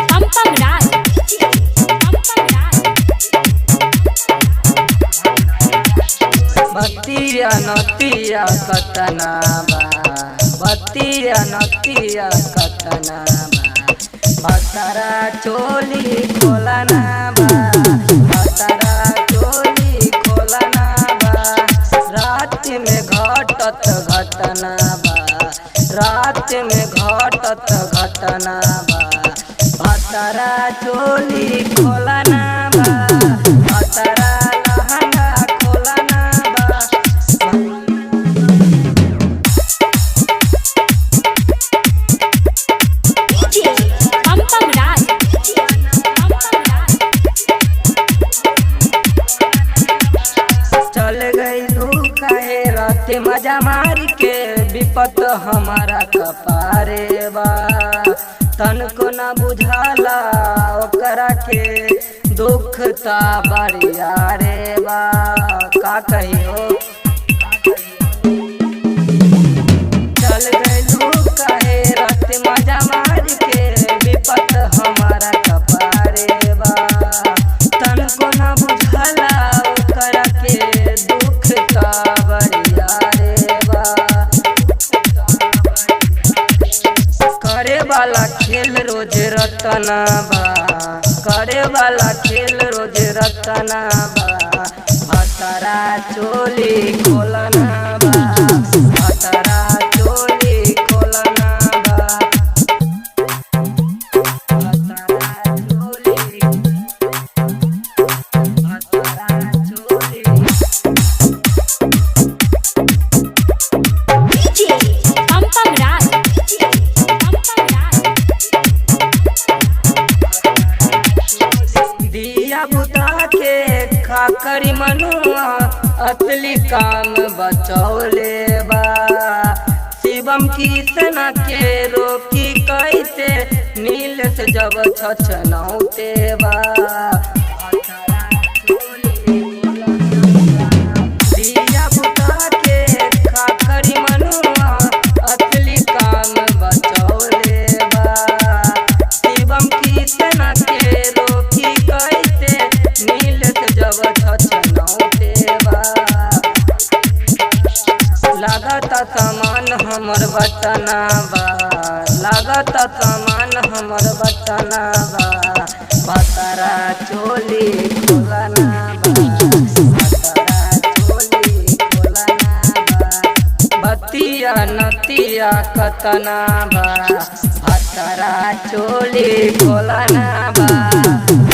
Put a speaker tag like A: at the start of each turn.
A: Pam Pam Raj. Pam Pam Raj.
B: बतिया नतिया कतना बा, बतिया नतिया कतना बा, भतरा चोली खोलना बा, भतरा चोली खोलना बा। रात में घटत घटना बा, रात में घटत घटना बा, भतरा चोली खोलना बा, भतरा लहंगा खोलना बा।
A: Pam Pam Raj. Pam Pam Raj.
B: चल गई काहे रात मजा मार के, विपत हमारा कपारे बा। तनको न बुझाला ओकरा के, दुख ता बड़िया रे बा। का कहियो चल गइलू काहे रात मजा मार के, विपत हमारा कपारे बा। तनको न बुझाला ओकरा के, दुख ता बड़िया रे बा। करे वाला खेल रोज रतना बा, करे वाला खेल रोज रतना बा, भतरा चोली खोलना बा, भतरा चोली खोलना बा, भतरा चोली, भतरा चोली।
A: Pam Pam Raj. Pam Pam Raj.
B: दिया बुता के खाकरी मनुआ असली काम बचौले बा। शिवम किसना के रोकी कैसे, नील से जब छछनौते बा। दिया बुता के खाकरी मनुआ असली काम बचौले बा। शिवम कितना के रोकी कैसे, नील से जब छछनौते बा। लागत सामान हमर बटना बा, लागत सामान हमर बटना बा, भतरा चोली खोलना बा, भतरा चोली खोलना बा। बतिया नतिया कतना बा, भतरा चोली खोलना बा।